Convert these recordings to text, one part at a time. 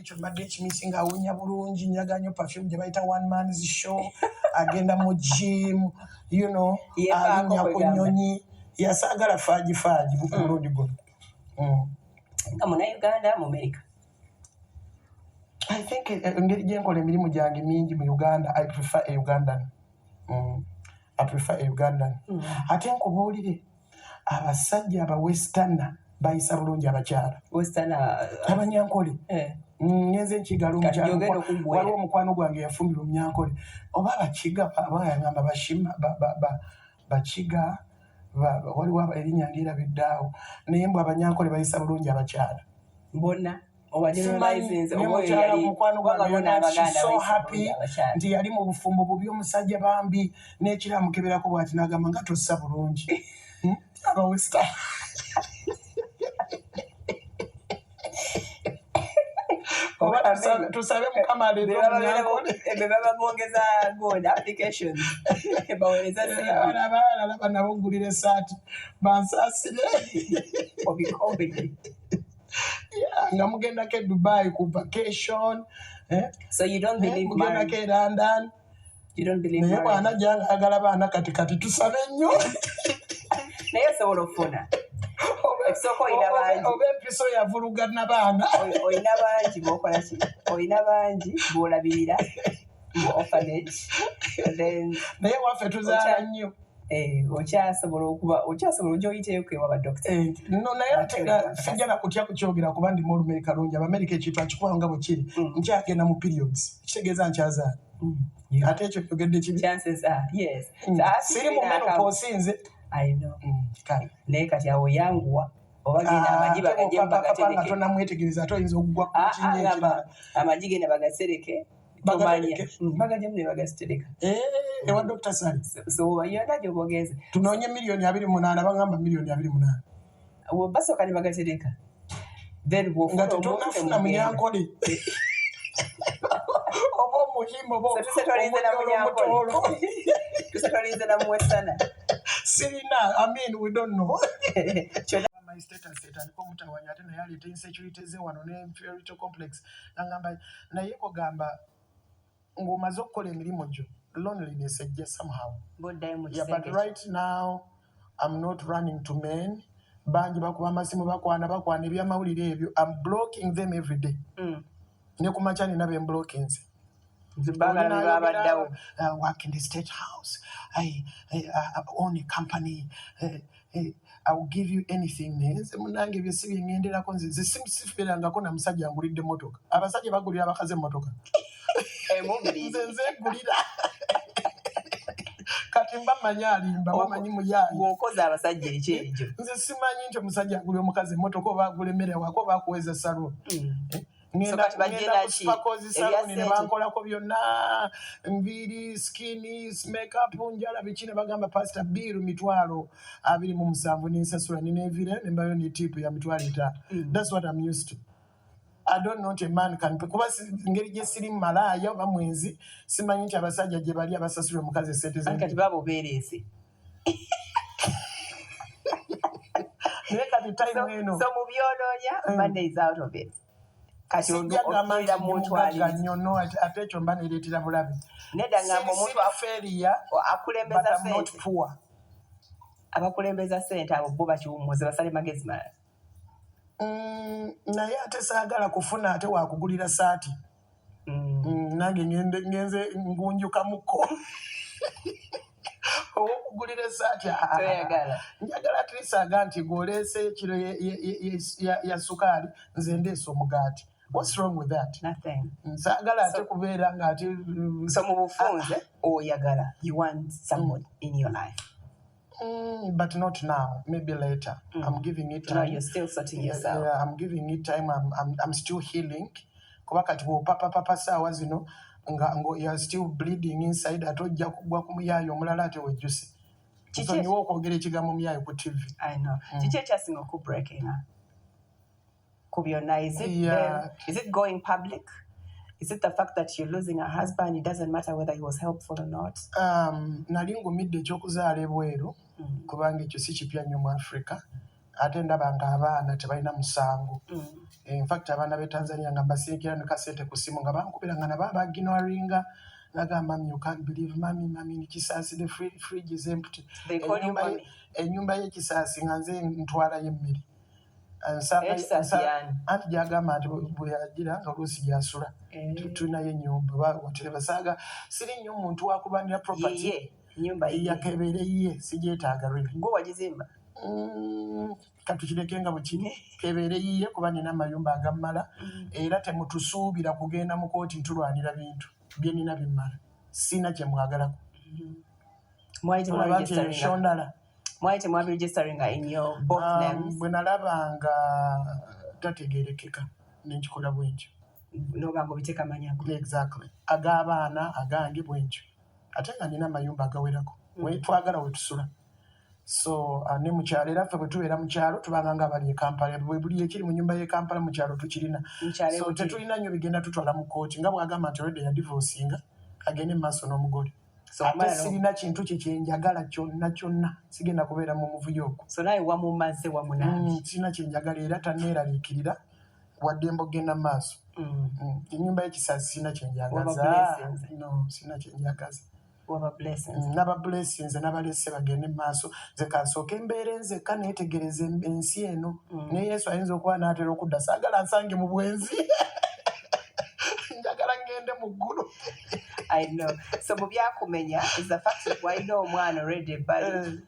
Ekyo mbadde ekimisi ng'awunya bulungi. Njagala nnyo perfume gye bayita One Man's Show. Agenda mu gym, Yeefaako alinnya ku kwegamba. nnyonyi. Yasaagala faaji faaji ku mulundi guno. Nga Munnayuganda mu America. I think engeri gyenkola emirimu gyange mingi mu Uganda, I prefer a Ugandan. I prefer a Ugandan. Ate nkubuulire, abasajja abawesterner bayisa bulungi abakyala. Westerner? Abanyankole. Eh. Ngenze nkigala. Kati gy'ogenda okuggwera. Waliwo omukwano gwange yafumbira omunyankole oba abakiga, aba yagamba bashima bakiga waliwo erinnya ndyerabiddaawo, naye mbu abanyankole bayisa bulungi abakyala. Bonna oba generalizinze? Naye Oba oyo mukyala yali mukwano kubanga gwange bona yagamba, Abaganda "She's so bayisa happy," bulungi abakyala. nti yali mu bufumbo bubi, omusajja bambi n'ekiro amukeberako bw'ati n'agamba nga tossa bulungi. Abawesta. Oba tusabe Mukama aleete omunyankole. Be baba bongeza gundi applications, baweereza CV. Abalala nabo ngulira esaati, bansaasire. Obikombe. Yeah, nga mugendako e Dubai ku vacation, eh? So you don't believe Mugendako marriage? e London. You don't believe Naye marriage? bw'anajja nga ayagala baana kati kati, tusabe nnyo. Naye osobola okufuna. Ekisooka olina bangi. Oba empiso yavuluga nabaana. Olina bangi bokola ki, olina bangi b'olabirira mu orphanage, and then Naye waffe tuzaala nnyo. Eh, okyasobola okuba, okyasobola ojja oyiteyo ewa badokita. Eh, no, naye ate era sijja na kutya kukyogera kuba ndimu Olumerika lungi. Abamerika ekintu akikuba nga bwe kiri. Nkyagenda mu periods, kitegeeza nkyazaala. Ate ekyo kyogedde kibi? Chances are yes. So, ate Siri mu tulina menopause nze. I know. Kale. Naye kati awo yanguwa oba genda amagi Ah, ate bagajjemu bw'opapapapa nga bagatereke. tonamwetegereza, ate oyinza okugwa ku Ah, ah, kinya ngamba ekirala. Amagi genda bagasereke, tomanya. Bagatereke? Bagajjemu ne bagasitereka. Eh, ewa Dr. Sali. So yonna gyoba ogenze. Tunoonye miliyoni 28, bagamba miliyoni 28. Basooka ne bagatereka, then Nga bw'ofuna omuntu tetonafuna temugenda. munyankole oba omuhimba oba So tuse tolinze na omunyoro. munyankole. Omutoolo. Tuse tolinze na muwesterner. Sirina, I mean, we don't know. Kyonna. My status etandika omutawanya, ate naye aleeta insecurity ze wano ne inferiority complex. Nagamba naye kugamba ng'omaze okukola emirimu gyo, loneliness ejja somehow. Boddayo mu Yeah, but kisenge. right now I'm not running to men. Bangi bakuba amasimu, bakwana bakwana ebyamawulire ebyo. I'm blocking them every day. Ne ku makya nina be mblockinze. Nze baagala ne babaddawo. Work in the State House. I own a company. I will give you anything. Naye nze munange ebyo si bye ŋŋenderako. Nze sifiirangako na musajja ngulidde emmotoka. Abasajja bagulira abakazi emmotoka. Emubiri. Nze nzeegulira. Kati mba mmanyi alimba, bamanyi muyaayi. Ng'okoze abasajja ekyejo. Nze simanyi nti omusajja agulira omukazi emmotoka oba agula emmere wako oba akuweza salon. So kati bajje Ngenda ku naki? Spakozi Ebya salon ne ssente. bankolako byonna, nviiri, skin, makeup, njala, biki, ne bagamba, "Pastor, bill 270,000." Nensasula ninenviirayo nembayo ne tip ya 50,000. That's what I'm used to. I don't know nti a man can pay. Kuba ngeri gye siri malaaya oba mwenzi, simanyi nti abasajja gye bali abasasulira omukazi esente Anti kati ze. baba obeereese. Naye kati So time eno so mu byonoonya, money is out of it. Kati Sijja gamba ofiirira nti muntu mugagga aliriza. nnyo, no, ate ekyo mba nereetera bulabe. Nedda, ngamba Siri omuntu siri failure, akulembeza but I'm not ssente. poor. Abakulembeza ssente abo bo bakiwummuze, basale magezi malala. Naye ate saagala kufuna ate wakugulira saati. Nange ngenze ngunjukamukko owokugulira esaati, ah, ah, ah. Toyagala. Njagala at least aga nti gwoleese ekiro ya sukaali, nze ndeese omugaati. What's wrong with that? Nothing. Nsaagala ate So kubeera nga ate so mu bufunze oyagala, you want someone in your life. But not now, maybe later. I'm giving it No, time. you're still sorting yourself. Yeah, I'm giving it time. I'm still healing, kuba kati bw'opapapapa saawa zino nga you are still bleeding inside, ate ojja kugwa ku muyaayo omulala ate wejjuse. Kiki Nsonyiwa okwogera ekigambo muyaayo ku TV. I know. Kiki ekyasinga okubreakinga ku byonna? Is it Yeah. them? Is it going public? Is it the fact that you're losing a husband? It doesn't matter whether he was helpful or not. Nali ngumidde ekyokuzaala ebweru, kubanga ekyo si kipya nnyo mu Africa. Ate ndaba nga abaana tebalina musango. In fact, abaana b'e Tanzania nga mbasindikira ne kasente ku simu, nga bankubira nga nabo abaginoringa, nagamba, "Mummy, you can't believe, mummy, mummy, ni Kisaasi, the fridge is empty." They call you Ennyumba mommy. Ennyumba y'ekisaasi nga nze ntwalayo emmere. Ekisaasi yani? Anti gyagamba nti bwe yagira nga oluusi gyasula. Tulinayo ennyumba whatever. Saaga siri nnyo omuntu wakulwanira property. Yiye, nyumba yiye. Yakebeere yiye, sigyetaaga really. Gwe wagizimba? Katukireke nga bwe kiri, kebeere yiye, kuba nina amayumba agammala. Era temutusuubira kugenda mu kooti ntulwanira bintu bye nina bimmala, siina kye mwagalako. Mwali Olaba nti temwabiregisteringa? Ensondala. Mwali temwabiregisteringa in your both names? Bwe nalaba nga tategerekeka, nenkikola bwentyo. Noba nga obiteeka amanyago. Exactly, ag'abaana, agange bwentyo, ate nga nina amayumba agawerako. Twagala wetusula. So ne mukyalo era ffe bwe tubeera mu kyalo tubanga nga abali e Kampala. Bwe buli ekiri mu nyumba y'e Kampala, mu kyalo tukirina. Mukyalo So ebukiri. Tetulina nnyo bigenda tutwala mu kooti, nga bw'agamba nti already yadivosinga, agende mu maaso n'omugole. So Ate omala sirina kintu kye kyenjagala kyonna kyonna, sigenda kubeera mu muvuyo ogwo. So naye wamumaze, wamunaabye. Sirina kyenjagala era tanneeraliikirira wadde mbogenda mu maaso. Ennyumba y'ekisaasi sirina kyenjagaza. Waba blessings. No, sirina kyenjagaza. Waba blessings. Naba blessings, nabalese bagende mu maaso. Nze kansooke embeera nzekka, neetegereza ensi eno. Ne Yesu ayinza okuba n'atera okudda, saagala nsange mu bwenzi, njagala ngende mu ggulu. I know. So mu byakumenya is the fact that walina omwana already ebbali.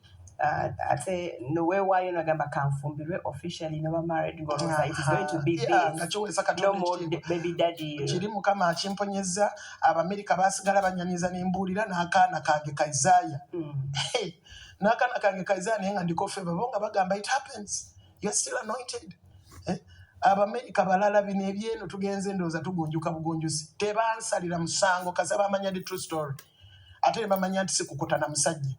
Ate noweewaayo nagamba kanfumbirwe officially, noba married, ng'olowooza it is going to be Yeah, nga this. kiweesa No Katonda more ekitiibwa. Baby daddy. Kiri Mukama akimponyeza. Abamerika basigala banyaniza nembuulira n'akaana kange Kaizaaya. Hey, n'akaana kange Kaizaaya, naye nga ndiko favor, bo nga bagamba, "It happens, you're still anointed." Eh? Abamerika balala, bino ebyeno tugenze ndowooza tugunjuka bugunjusi. Tebansalira musango kasa bamanya the true story, ate ne bamanya nti sikukuta na musajja.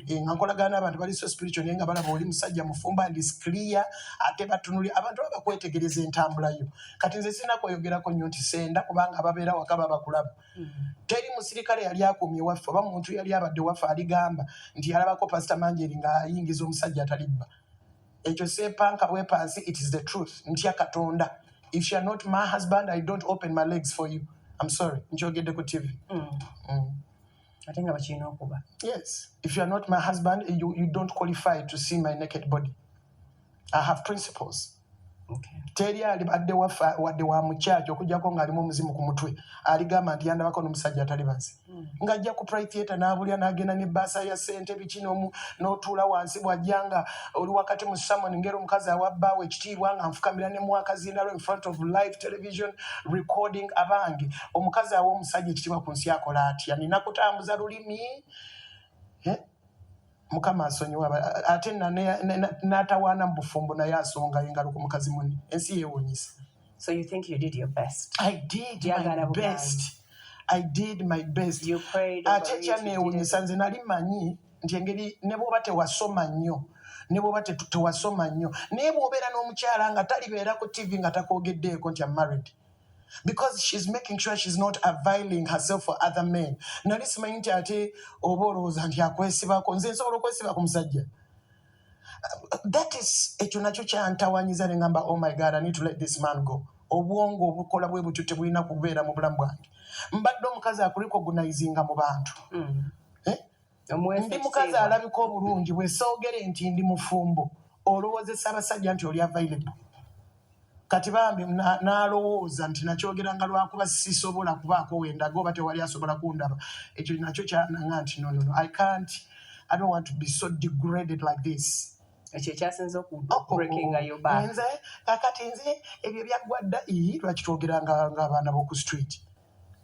Eh, nga nkolagana n'abantu bali so spiritual, naye nga balaba oli musajja mufumba and is clear, ate batunuli abantu baba bakwetegereza entambula yo. Kati nze sirina kweyogerako nnyo nti senda, kubanga ababeera waka babakulaba. Teri musirikale yali akuumye waffe oba muntu yali abadde waffe aligamba nti yalabako Pasita Manjeri ng'ayingiza omusajja atalibba. Ekyo seepanka bwepansi, it is the truth. Ntya Katonda. If you are not my husband, I don't open my legs for you. I'm sorry, nkyogedde ku TV. Ate nga bakirina okuba. Yes, if you are not my husband, you don't qualify to see my naked body. I have principles. Teri alibadde waffe wadde wa mukyaki, okuggyako ng'alimu omuzimu ku mutwe, aligamba nti yandabako n'omusajja atali baze. Ng'ajja ku Pride Theatre n'abulya n'agenda n'ebbaasa ya ssente biki n'otuula wansi, bw'ajja nga oli wakati mu sermon, ngeri omukazi awa bbaawe ekitiibwa, nga nfukamira ne mwakazindalo in front of live television recording. Abange, omukazi awa omusajja ekitiibwa ku nsi akola atya? Nina kutambuza lulimi. Eh? Mukama asonyiwa ate n'atawaana mu bufumbo, naye asonga engalo ku mukazi munne. Ensi yeewuunyisa. So you think you did your best? I did my Byagaana bugaanyi. best. I did my best. You prayed over Ate it, you did it. ekyanneewuunyisa, nze nali mmanyi nti engeri ne bw'oba tewasoma nnyo, ne bw'oba tewasoma nnyo, naye bw'obeera n'omukyala nga talibeera ku TV nga takwogeddeeko nti am married, because she's making sure she's not availing herself for other men. Nali simanyi nti ate oba olowooza nti akwesibako. Nze nsobola okwesiba ku musajja? That is, ekyo nakyo kyantawanyiza ne ngamba, "Oh my God, I need to let this man go." Obwongo obukola bwe butyo tebulina kubeera mu bulamu bwange. Mbadde omukazi akurecognizinga mu bantu. Eh? Omuweesa Ndi mukazi ekitiibwa. alabika obulungi. Bwe soogere nti ndi mufumbo, olowoozesa abasajja nti oli available. Kati bambi n'alowooza nti nakyogeranga lwakuba sisobola kubaako wendaga oba tewali asobola kundaba. Ekyo nakyo kyananga nti no, no, no, I can't, I don't want to be so degraded like this. Ekyo ekyasinze oku Oh. breakinga your back. Nze kakati nze ebyo byaggwa dda. Ii, lwaki twogera ng'abaana b'oku street?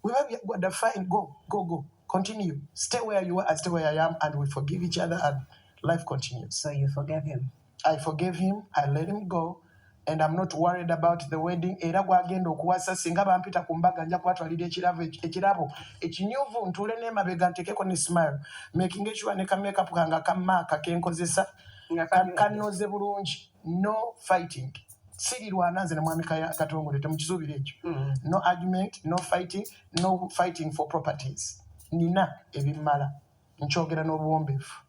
Weba byaggwa dda, fine, go, go, go, continue, stay where you are, I stay where I am, and we forgive each other and life continues. So you forgave him? I forgave him, I let him go, and I'm not worried about the wedding. Era gwagenda okuwasa, singa bampita ku mbaga, nja kubatwalira ekirabo ekirabo ekinyuvu, ntuule n'emabega, ntekeko ne smile, making sure ne ka makeup kange akamaaka kenkozesa Nga kanoze bulungi. No fighting, sirirwana nze ne mwami Katongole, temukisuubira ekyo. No argument, no fighting, no fighting for properties. Nina ebimmala, nkyogera n'obuwombeefu.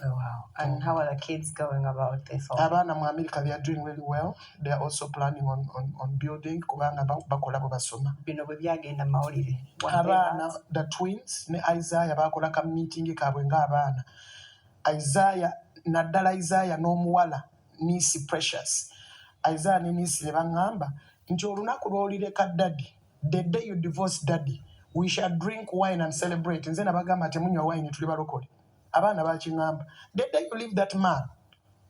Oh, wow. And how are the kids going about this all? Abaana mu America, they are doing really well. They are also planning on building, kubanga bakola bwe basoma. Bino bwe byagenda mu mawulire, were they Abaana, hurt? The twins ne Isaiah bakola ka meeting kaabwe ng'abaana. Isaiah, naddala Isaiah n'omuwala Nisi Precious. Isaiah ne Nisi ne baŋŋamba nti olunaku lw'olireka daddy, the day you divorce daddy, we shall drink wine and celebrate. Nze nabagamba, temunywa wine, tuli balokole. Abaana bakiŋŋamba, the day you leave that man,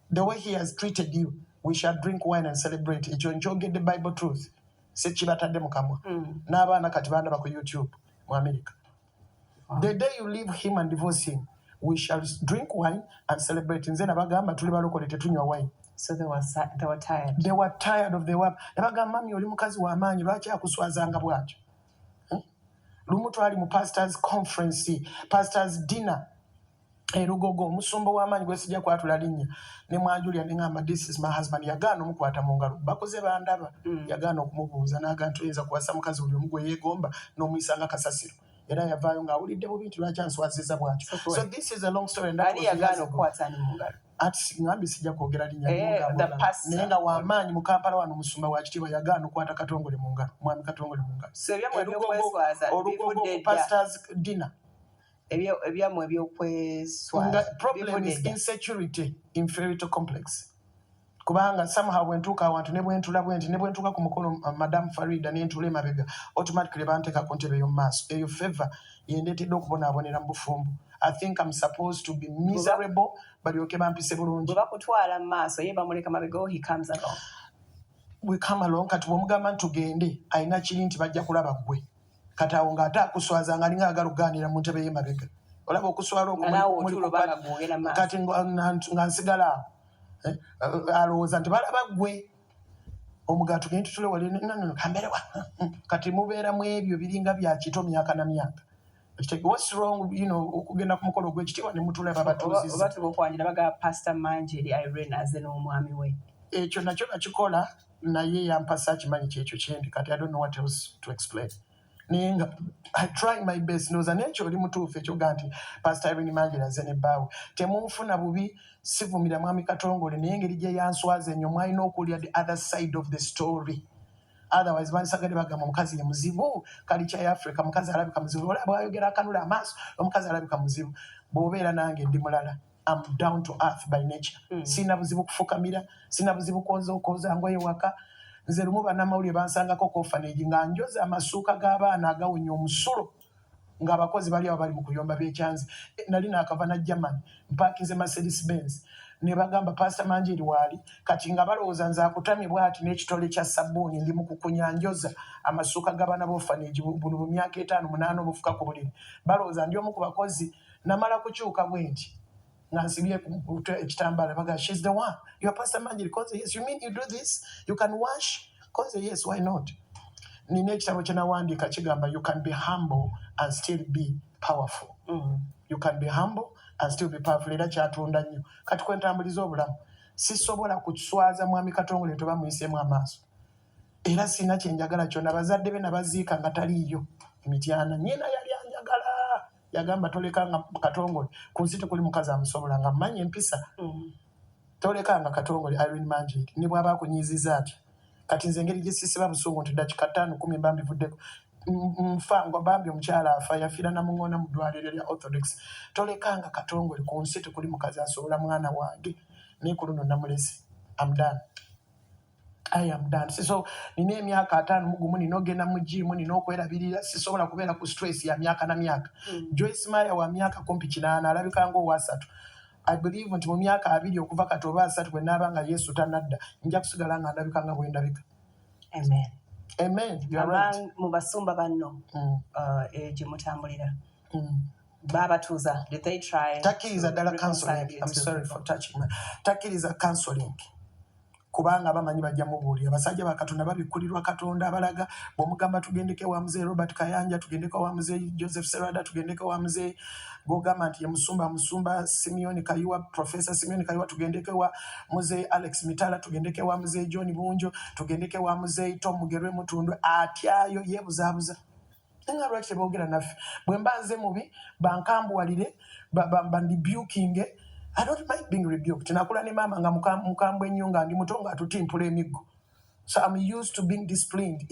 the way he has treated you, we shall drink wine and celebrate. Ekyo nkyogedde Bible truth, si kibatadde mu kamwa. N'abaana kati bandaba ku YouTube mu America. The day you leave him and divorce him, we shall drink wine and celebrate. Nze nabagamba, tuli balokole, tetunywa wine. So they were tired. They were tired of the work. Ne bagamba, mummy, oli mukazi w'amaanyi, lwaki akuswazanga bw'atyo? Lumu twali mu pastors conference, pastors dinner erugogo, omusumba w'amaanyi gwe sijja kwatula linnya, ne mwanjulya ne ŋŋamba, "This is my husband." Yagaana omukwata mu ngalo, bakoze bandaba. Yagaana okumubuuza n'agamba nti oyinza kuwasa mukazi buli omu gwe yeegomba n'omuyisa nga kasasiro. Era yavaayo ng'awulidde bubi nti lwaki answaziza bw'atyo. So So this is a long story and that Ani was years yagaana ago. okukwata ani mu ngalo? Ati ŋŋambye sijja kwogera linnya The pastor. naye nga w'amaanyi mu Kampala wano, omusumba wa kitiibwa, yagaana okukwata Katongole mu ngalo, mwami Katongole mu ngalo. So ebyammwe Erugogo, ebyokweswaza Olugogo bivudde ku dda. pastors dinner. Ebyammwe ebyokweswaza Nga problem bivudde is dda. insecurity, inferiority complex, kubanga somehow bwe ntuuka awantu ne bwentula bwe nti ne bwe ntuuka ku mukolo, Madam Farida, ne ntula emabega, automatically banteeka ku ntebe ey'omu maaso. Eyo favor yendeetedde okubonaabonera mu bufumbo. I think I'm supposed to be miserable balyoke bampise bulungi. Bwe bakutwala mu maaso, ye bamuleka mabega, oh, he comes along. We come along. Kati bw'omugamba nti tugende, alina kiri nti bajja kulaba ggwe. Kati awo ng'ate akuswaza nga alinga agala okugaanira mu ntebe y'emabega. Olaba okuswala okwo? Nga naawe muli otuula obanga gwogenda maaso. Kati nga nsigala awo. Alowooza nti balaba ggwe. Omugaati, tugende tutule wali. No, no, no, kamberewa. Kati mubeera mu ebyo biringa bya kito myaka na myaka. What's wrong, okugenda ku mukolo ogw'ekitiibwa ne mutula babatuuzizza? Oba tubokwanjira bagamba Pastor Manjeri Irene aze n'omwami we. Ekyo nakyo nakikola, naye yampasa akimanyi kyekyo kyendi. Kati I don't know what else to explain, naye nga I try my best. Ndowooza nekyo oli mutuufu ekyoga nti Pastor Irene Manjeri aze ne bbaawe. Temunfuna bubi, sivumira mwami Katongole, naye engeri gye yanswaza ennyo, mwalina okuwulira the other side of the story. Otherwise bandisagadde bagamba omukazi ye muzibu, kalica ya Africa, mukazi alabika muzibu, olaba bwayogera akanula amaaso, omukazi alabika muzibu. Bw'obeera nange ndi mulala. I'm down to earth by nature. Sina buzibu kufukamira, sina buzibu kwoza okwoza ngoye waka. Nze lumu bannamawulire bansangako ku orphanage nga njoza amasuuka g'abaana agawunya omusulo, ng'abakozi bali awo bali mu kuyomba byekyanzi. Nali naakava na Germany, mpakinze Mercedes Benz, ne bagamba, "Pastor Manjeri waali?" Kati nga balowooza nze akutamye bwati n'ekitole kya sabbuuni, ndi mu kukunya njoza amasuuka g'abaana b'orphanage buno bu myaka 5, 8 obufuka ku buliri. Balowooza ndi omu ku bakozi. Namala kukyuka bwe nti nga nsibye ku mutwe ekitambaala, baga, "She's the one. You are Pastor Manjeri?" Konze, "Yes." "You mean you do this? You can wash?" Konze, "Yes, why not?" Nina ekitabo kye nawandiika kigamba, "You can be humble and still be powerful." You can be humble and still be powerful. Era kyatunda nnyo. Kati kwentambuliza obulamu, sisobola kuswaza mwami Katongole nti oba muyiseemu amaaso. Era sina kyenjagala kyonna. Bazadde be nabaziika nga taliiyo emityana. Nyina yali anjagala, yagamba, "Tolekanga Katongole, ku nsi tekuli mukazi amusobola," nga mmanyi empisa. "Tolekanga Katongole Irene Manjeri, ne bw'aba akunyiiziza atya." Kati nze engeri gye sisiba busungu nti dakika 5, 10 mba mbivuddeko. Nfa nga bambi omukyala afa, yafiira namuŋoona mu ddwaliro lya Orthodox. "Tolekanga Katongole, ku nsi tekuli mukazi asobola mwana wange." Naye ku luno namulese. I'm done. I am done. So nina emyaka 51, nina ogenda mu gym, nina okwerabirira, sisobola kubeera ku stress ya myaka na myaka. Joyce Maya wa myaka kumpi 80, alabika ng'owasatu. I believe nti mu myaka 20 okuva kati oba 30, bwe naaba nga Yesu tanadda, nja kusigala nga ndabika nga bwe ndabika. Amen. Amen. You are right. Among mu basumba banno eyo gye mutambulira, babatuuza, did they try Takkiriza to ddala reconcile counseling. you I'm to sorry for touching my. Takkiriza counseling, kubanga bamanyi bajja mubuulira. Abasajja ba Katonda babikkulirwa Katonda abalaga. Bw'omugamba tugendeko ewa Muzeeyi Robert Kayanja, tugendeko ewa Muzeeyi Joseph Serada, tugendeko ewa Muzeeyi gogamba nti ye musumba, musumba Simeon Kayiwa, Professor Simeon Kayiwa, tugendeko ewa Muzeeyi Alex Mitala, tugendeko ewa Muzeeyi John Bunjo, tugendeko ewa Muzeeyi Tom Mugerwe Mutundwe, atyayo yeebuzaabuza nga lwaki teboogera naffe. Bwe mba nze mubi, bankambuwalire, bandibukinge. I don't mind being rebuked. Nakula ne maama nga mukambwe nnyo, nga ndi muto nga atutimpula emiggo, so I'm used to being disciplined.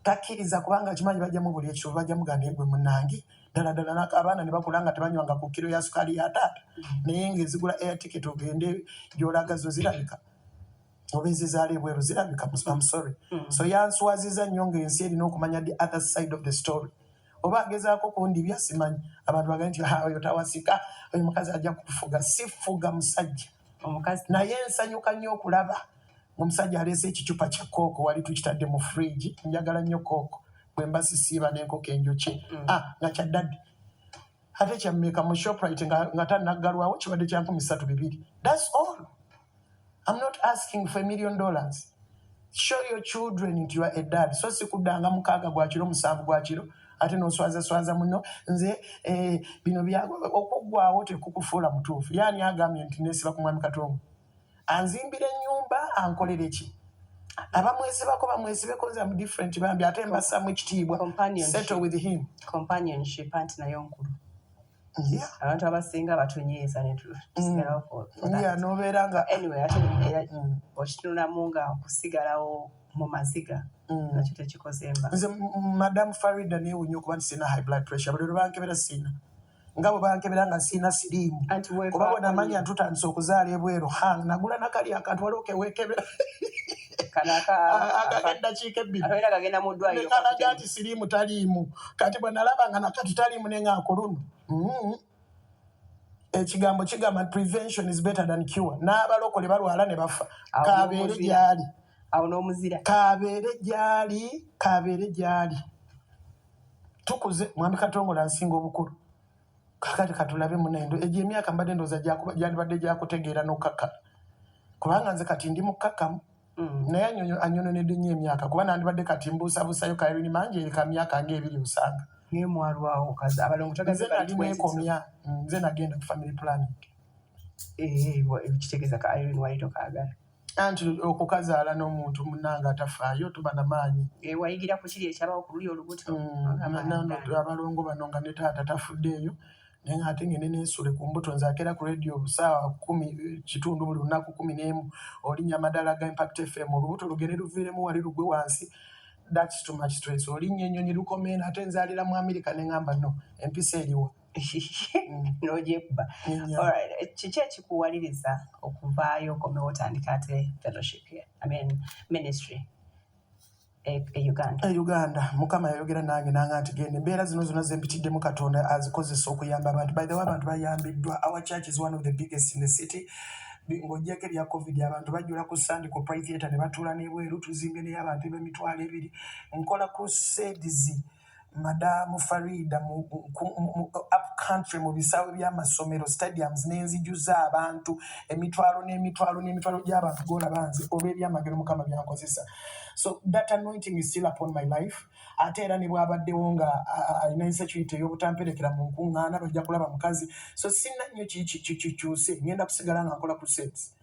Takkiriza kubanga kimanyi bajjamu buli ekiro, bajja mugamba, "Gwe munnange ddala ddala." Abaana ne bakula nga tebanywanga ku kiro ya sukaali ya taata, naye ng'ezigula air ticket ogende gy'olaga zo zirabika, oba ezizaala ebweru zirabika. I'm sorry. So yanswaziza nnyo ng'ensi erina okumanya the other side of the story. Oba agezaako kundibya, simanyi. Abantu bagambe nti, "Ah, oyo tawasika, oyo mukazi ajja kufuga." Sifuga musajja. Omukazi. Naye nsanyuka nnyo okulaba omusajja aleese ekicupa kya Coke, wali tukitadde mu fridge. Njagala nnyo Coke bwe mba sisiiba n'enkoko enjokye. Ah, nga kyaddadde ate kyammeka mu Shoprite nga tannaggalwawo, kibadde kya 3200. That's all. I'm not asking for $1 million. Show your children nti you are a dad. So sikuddanga 6 gwa kiro, 7 gwa kiro, ate noswazaswaza muno. Nze bino okuggwawo tekukufuula mutuufu. Yaani agambye nti nesiba ku mwami Katongo anzimbira ennyumba, ankolere ki? Abamwesibako bamwesibeko, nze am different bambi, ate mbassamu ekitiibwa. Companionship. Settle with him. Companionship anti nayo nkulu. Abantu abasinga batunyiiza ne tusigalawo for that. Yeah, nobeera nga Anyway, ate era okitunulamu nga okusigalawo mu maziga nakyo tekikozemba. Nze Madamu Farida, neewunya okuba nti sirina high blood pressure. Buli lwe bankebera siina, nga bwe bankebera nga siina siriimu. Anti kuba weefaako bwe namanya nnyo. Tutandise okuzaala ebweru, ha, nagula nakali akantu waliwo keweekebera Kano ak'eddakiika 2. Ate era kagenda mu ddwaliro. Nekalaga nti siriimu taliimu. Kati bwe nalaba nga nakati taliimu, nenga ku luno. Ekigambo kigamba nti prevention is better than cure. N'abalokole balwala ne bafa. Awo Kabeere n'omuzira. gy'ali. Awo n'omuzira. Kabeere gy'ali, kabeere gy'ali. Tukuze, mwami Katongola nsinga obukulu. Kakati katulabe munendo egyo emyaka mbadde ndowooza gyandibadde gyakutegeera n'okukakkana, kubanga nze kati ndi mukkakkamu. Naye annyononedde nnyo emyaka, kuba nandibadde kati mbuusabuusayo Kairini mangi erika myaka ng'ebiri osanga. Naye mwalwawo kazi abalongo. Nze tagaze. nali neekomya. Nze nagenda ku family planning. Kitegeeza ka Irene wali tokaagala. Anti okukazaala n'omuntu munnange atafaayo tuba namaanyi. Eh, wayigira ku kiri ekyabawo ku luli olubuto. Ogamba, Abalongo bano nga ne taata tafuddeeyo, naye nga ate ngende nensule ku mbuto. Nze akeera ku radio saawa 10 kitundu buli lunaku, 11, olinnya amadaala ga Impact FM, olubuto lugende luviiremu wali lugwe wansi. That's too much stress. Olinnya ennyonyi lukomeeno, ate nzaalira mu Amerika, ne ŋŋamba no, empisa eriwa? N'ogyekuba. Nenya. Alright, kiki ekikuwaliriza okuvaayo okomewo otandika ate fellowship here, I mean ministry e Uganda? E Uganda, Mukama yayogera nange nanga nti genda. Embeera zino zonna zempitiddemu, Katonda azikozesa okuyamba abantu. By the way, abantu bayambiddwa. Our church is one of the biggest in the city. Ng'oggyeko ebya COVID, abantu bajjula ku Sunday ku Pride Theatre ne batuula n'ebweru. Tuzimbye naye abantu b'emitwalo 2. Nkola crusades, Madamu Farida, mu up country, mu bisaawe by'amasomero, stadiums, n'enzijuza abantu emitwalo n'emitwalo n'emitwalo gy'abantu g'olaba nze olw'ebyamagero Mukama byankozesa. So that anointing is still upon my life. Ate era ne bw'abaddewo nga alina insecurity ey'obutamperekera mu nkuŋŋaana, bajja kulaba mukazi. So sinna nnyo kikyuse, ngenda kusigala nga nkola crusades.